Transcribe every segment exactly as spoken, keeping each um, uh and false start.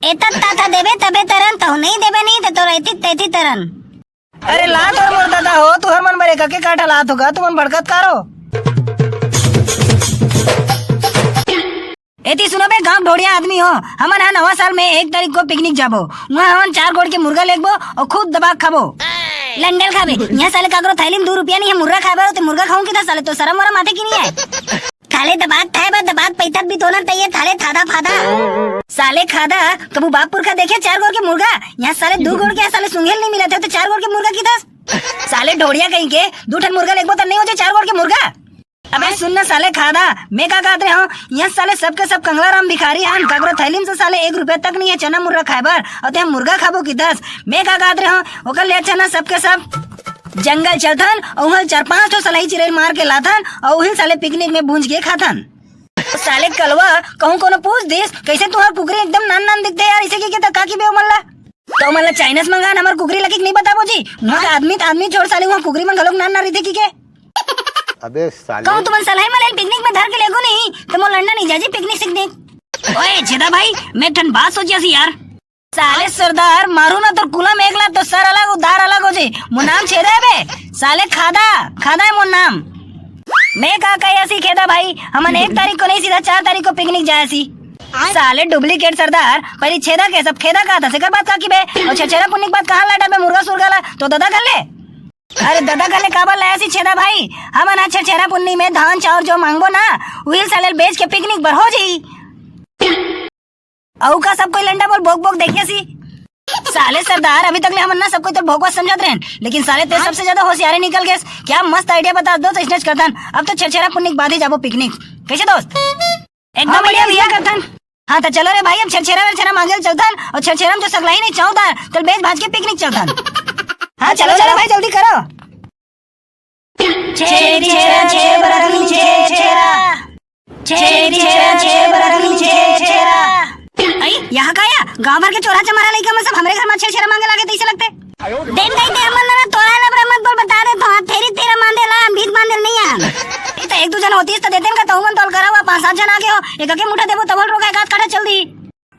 एतत ताथा देबे तभे तरन, तहु नहीं देबे नहीं, त तोर एतित तैतित तरन। अरे ला तोर मोर ददा हो, तुहर मन बर एकाके काठा लात होगा, तुमन भड़कत कारो। एती सुनो बे, गांव ढोड़िया आदमी हो, हमन ह नवा साल में एक तारीख को पिकनिक जाबो। उहाँ हमन चार गोड़ के मुर्गा लेगबो अउ खूब दबा के खाबो। लंडल खाबे, इहाँ साले काकरो थैली में दू रुपया नहीं है मुर्गा खाए बर, ते मुर्गा खाऊं किथा साले, तो शरम वरम आथे कि नहीं है? थाले दबात थाए बा, दबात पैथत भी तो ना तैये थाले थादा फादा। साले खादा, कबू बाप पुरखा देखे चार गोड़ के मुर्गा? यहाँ साले दू गोड़ के, साले सुंघेल नहीं मिलत है, तो चार गोड़ के मुर्गा की दस? साले ढोड़िया कहीं के, दू ठन मुर्गा लेगबो त नहीं हो जाए चार गोड़ के मुर्गा? अबे सुन ना साले खादा, मैं का कहत रहे हूँ, यहाँ साले सबके सब कंगला राम भिखारी हन, काकरो थैली में से साले एक रुपया तक नहीं है चना मुर्गा खाए बर, और ते मुर्गा खाबो की दस? मैं का कहत रहे हूँ, ओकर ले अच्छा ना सबके सब जंगल चलथन, अउ उहल चार पांच ठो सलही चिरैल मार के लाथन, अउ उहिल साले पिकनिक में भूंज के खाथन। साले कलवा, कहूँ कोनो पूछ दिस, कैसे तुहार कुकरी एकदम नान नान दिखते यार, इसे के, के तक का की बे ओमन ला? तो ओमन ला चाइना से मंगान, हमर कुकरी लकी के नहीं बताबो जी। वहाँ का आदमी त आदमी छोड़ साले, वहाँ कुकरी मन घलोक नान नान रहिथे की के? अबे साले। कहूँ तुमन सलही मलही पिकनिक में धर के लेगो नहीं, तो मोर लंडा नहीं जाजी पिकनिक सिकनिक। ओए छेदा भाई, मैं ठन बात सोचिया सी यार। साले सरदार, मारू ना तोर कुला में एक लात तो सर अलग, उधार अलग हो जे। मोर नाम छेदा है बे। साले खादा, खादा है मोर नाम। मैं का कहे असी खेदा भाई, हमन एक तारीख को नहीं सीधा चार तारीख को पिकनिक जाए सी। साले डुप्लीकेट सरदार, पहली छेदा के सब खेदा का था, सेकर बात का की बे? और छेरछेरा पुन्नी के बाद कहाँ लाडा बे मुर्गा सुरगा ला? तो ददा कर ले। अरे ददा कर ले काबर लाया सी छेदा भाई? हमन आज छेरछेरा पुन्नी में धान चाउर जो मांगबो ना, उही साले बेच के पिकनिक बर हो जी। अउ का सब कोई लंडा बोल भोक भोक देखिया सी। साले सरदार, अभी तक ले हमन ना सब कोई तोर भोकवा समझत रहेन, लेकिन साले ते सबसे ज्यादा होशियारे निकल गेस। क्या मस्त आइडिया बता दो तो इसने करतन। अब तो छेरछेरा पुन्नी के बाद ही जाबो पिकनिक। कैसे दोस्त? एकदम हाँ भैया, बढ़िया भैया। करतन। हाँ तो चलो रे भाई, अब छेरछेरा वेरछेरा मांगे ल चलतन और छेरछेरा में जो सगला ही नहीं चौदार, चल बेच भाज के पिकनिक चलतन। हाँ चलो चलो भाई, जल्दी करो। छेरी छेरा छे बरखनी छे छेरा। छेरी छेरा छे बरखनी छे छेरा। अई, यहाँ का या? गांव भर के चोरा चमारा लइका मन सब हमरे घर में छेरछेरा मांगे लागे तइसे लगथे। देख दाई ते हमन ना तोरा लबरा मत बोल, बता दे तो हाथ थेरी तेरा मांदे ला, हम भीत मांदे नहीं आन। ई तो एक दू जन होतीस तो देतेन का, तहु मन तोल करा हुआ पांच सात जन आगे हो, एक के मुठा देबो तबल रोका एक आध काठा चल दी।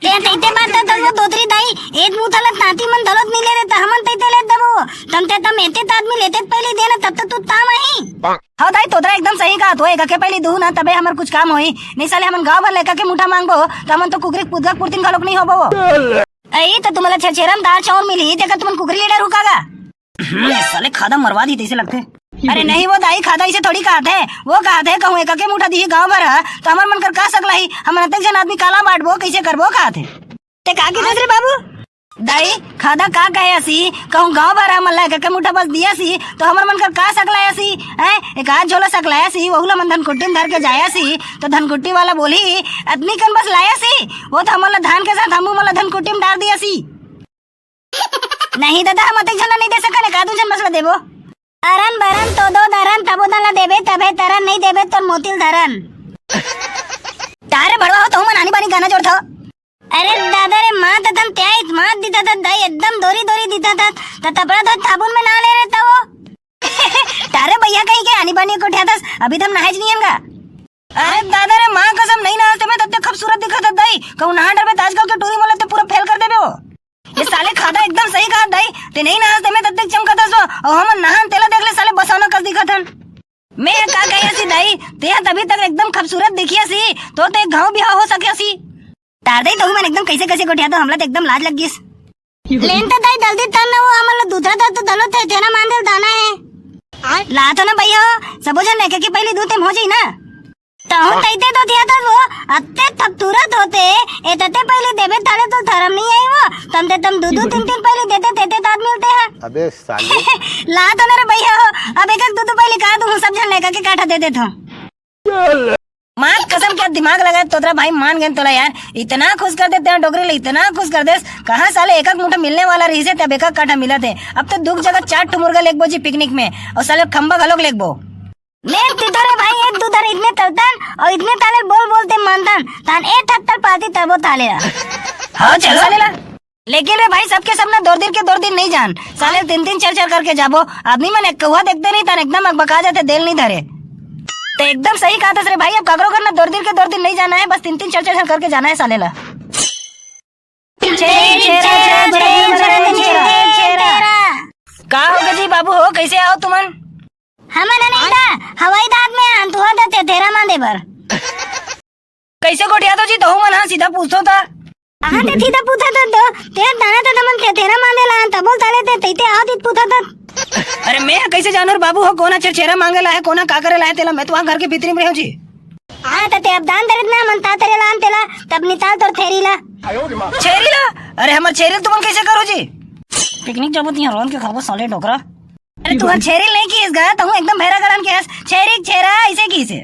ते तैते बात त वो दोतरी दाई, एक मुठा ला तांती मन दलोत मिले रे, त हमन तैते ले दबो। तम ते तम एते त आदमी लेते त पहले देना, तब तो तू ताम आही। हाँ दाई, तोतरा एकदम सही कहा, तो एक के पहले दू ना, तबे हमर कुछ काम होई। नहीं साले हमन गांव भर लेकर के मुठा मांगबो, त हमन तो कुकरी के पुदगा के पुरतिन घलोक नहीं होबो। अई, त तुमला छेरछेरा में दाल चाउर मिली, तेकर तुमन कुकरी ले डर हुकागा। हम्म, साले खादा मरवा दी तैसे लगथे। अरे नहीं, वो दाई खादा इसे थोड़ी कहत हे, वो कहत हे कहूँ एक के मुठा दिही गांव भर ह, त हमर मन कर का सकला ही, हमन अतेक जन आदमी काला बांटबो, कैसे करबो कहत हे। ते का किथस रे बाबू? दाई, खादा का कहे असी, कहूँ गांव भर ह, हमन ला एक के मुठा बस दिया सी, तो हमर मन कर का सकला असी, हैं? एक आध झोला सकला असी, वहू ला मन धनकुट्टी में धर के जाया सी, तो धनकुट्टी वाला बोली, "अतनी कन बस लाया सी, वो तो हमन ला धान के साथ हमू मन ला धनकुट्टी में डाल दिया सी।" नहीं दादा, हम अतेक झन ला नहीं दे सकन, एक आधु झन बस ला देबो। अरन बरन तो दो दरन, तबो दन ला देबे, तभे तरन, नहीं देबे तोर मोतिल धरन। तारे भड़वा हो, तहु मन आनी बानी गाना जोड़थव। अरे दादा रे, माँ त तम त्याइत मात दिता था दाई, एकदम दोरी दोरी दिता था, त तपड़ा धोत साबुन में ना ले रे तवो। तारे भैया कहीं के आनी बानी कोठिया दस, अभी तम नहाए नहीं हमगा। अरे दादा रे, माँ कसम नहीं नहाते मैं तब तक खूबसूरत दिखा था दाई, कहूँ नहा डरबे त आजकल के टूरी मोला ते पूरा फेल कर देबे हो। ये साले खादा एकदम सही कहा दाई, ते नहीं नहाते मैं तब तक चमका था सो, और हम नहान तेला देख ले साले बसौना कस दिखा थन। मैं का कहे सी दाई, ते तभी तक एकदम खूबसूरत दिखिया सी, तो ते घाव बिहाव हो सके सी। तार दई तो मन एकदम कैसे कैसे गोठिया तो हमला तो एकदम लाज लग गिस। लेन तो दाई जल्दी तन ना, वो हमन ला दूसरा दर तो दलो थे, तेना मान दिल दाना है। ला तो ना भैया, सबो जन लेके के पहले दू तेम हो जाई ना। तहु तैते तो दिया था वो, अत्ते थपतुरत होते, ए तते पहले देबे ताले तो धर्म नहीं आई वो, तम ते तम दू दू तीन तीन पहले देते, तेते तात मिलते हैं। अबे साले। ला तो ना रे भैया हो, अब एक एक दू दू पहले कहा तू सब जन लेकर के काठा दे देता हूँ। माँ कसम, क्या दिमाग लगा तोतरा भाई, मान गए तोला यार, इतना खुश कर देते हैं डोकरी ले, इतना खुश कर देस। कहाँ साले एक एक मुठा मिलने वाला रही से, तब एक एक काठा मिला थे। अब तो दुख जगह चार ठो मुर्गा लेगबो जी पिकनिक में, और साले खंबा घलोक लेगबो। मैं तितरे भाई, एक दूधर इतने तलतन और इतने ताले बोल बोलते मानतन, तान ए थक तल पाती तबो ताले ला। हाँ चलो साले ला। लेकिन रे भाई, सबके सब ना दौर दिन के दौर दिन नहीं जान, साले तीन तीन चार चार करके जाबो। आदमी मन एक कौआ देखते नहीं, तान एकदम अकबका जाते, दिल नहीं धरे। तो एकदम सही कहा था रे भाई, अब काकरो घर ना दौर दिन के दौर दिन नहीं जाना है, बस तीन तीन चार चार करके जाना है साले ला। का होगे जी बाबू हो, कैसे आव तुमन? हमन ह नहीं ता, हवाई जहाज में आन, तुहर दा थेथेरा मांदे बर। कैसे गोठियाथो जी, तहू मन ह सीधा पूछथो ता। कहाँ ते सीधा पूछत हस तो, ते दाना त हमन थेथेरा मांदे ला आन, तभो साले ते तइते आव तीत पूछत हस। अरे मैं ह कैसे जानों रे बाबू हो, कोन ह छेरछेरा मांगे ला हे, कोन ह का करे ला हे, तेला मैं तो वहाँ घर के भीतरी में रहूं जी। हाँ, त ते अब दान दरित ना, हमन ता तरे ला आन तेला, तब निताल तोर थेरी ला। छेरी ला? अरे हमर छेरी ल तुमन कैसे करो जी? पिकनिक जाबो तिहाँ रोंद के खाबो साले डोकरा। अरे तुहर छेरी ल नहीं किहिस गा, तहूँ एकदम भैरा गरन के हस, छेरी छेरा ऐसे किहिस हे।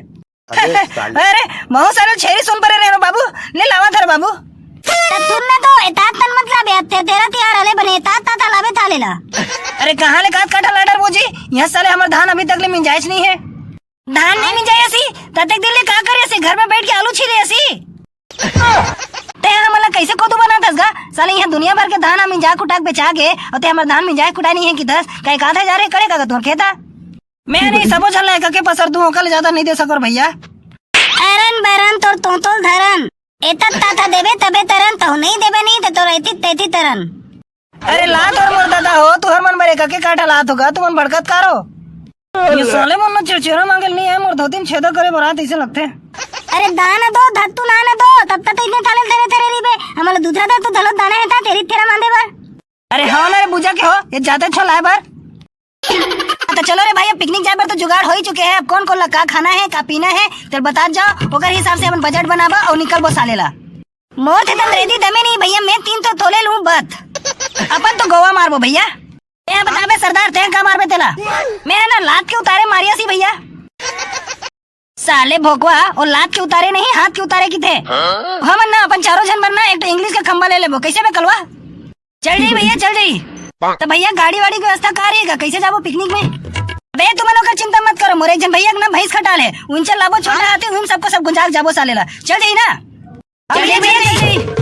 अबे साले। अरे महू साले छेरी सुन परे रहे बाबू, ले लावा था रे बाबू। त तुमने तो एतात तन मतलब है, ते तेरा तिहार हले बने, एतात तात लाबे था लेला। अरे कहाँ ले कात काटा लाडर बोजी, यहाँ साले हमर धान अभी तक ले मिंजाइच नहीं है। धान नहीं मिंजाए असी, ततेक दिन ले का करे असी, घर में बैठ के आलू छीले असी। ते हमन ला कैसे कोदू बनात हस गा? साले यहाँ दुनिया भर के धान ह मिंजा कुटा के बेचा गे, अउ ते हमर धान मिंजाए कुटाए नहीं है किथस, का एकाध हजार एकड़ हे का तोर खेत ह? मैं नहीं, सबो झन ला एक के पसर दूं, ओकर ले ज्यादा नहीं दे सकों भैया। अरन बरन तोर तोतोल धरन, एतत ताथा देबे तबे तरन, तहु नहीं देबे नहीं त तोर एती तेती तरन। अरे ला तोर मोर दादा हो, तुहर मन बर एक के काठा लात होगा, तुमन भड़कत कारो। ये साले मन ला चिरचिरा मांगल नहीं है, मोर धोती में छेदा करे बर आत ऐसे लगथे। अरे दाना दो, धत्तू ना ना दो, तब तक तो इतने थाले धरे धरे रहिबे, हमला दूसरा धत्तू धलो दाना है ता तेरी तेरा मांदे बर। अरे हाँ ना रे बुझा के हो, ये जाते छो लाए बर। तो चलो रे भाई, अब पिकनिक जाए बर तो जुगाड़ हो ही चुके हैं। अब कौन कौन ला का खाना है, का पीना है, तेल बतात जाओ, ओकर हिसाब से अपन बजट बनाबो अउ निकलबो साले ला। मोर ते तन रेती दमे नहीं भैया, मैं तीन तो तोले लूं बत। अपन तो गोवा मारबो भैया। ए बताबे सरदार, ते का मारबे तेला? मैं है ना लात के उतारे मारिया सी भैया। साले भोकवा, ओ लात के उतारे नहीं, हाथ के उतारे किथे। हमन ना अपन चारों झन बर ना एक ठो इंग्लिश के खंबा ले लेबो, कैसे बे कलवा? चल जाई भैया, चल जाई। त भैया गाड़ी वाड़ी के व्यवस्था का रहेगा, कैसे जाबो पिकनिक में? अबे तुमन ओकर चिंता मत करो, मोर एक झन भैया के ना भैंस खटाल है, उनचे लाबो छोटा हाथी, उन सबको सब गुंजाक जाबो साले ला। चल जाई ना? चल जाई भैया, चल जाई।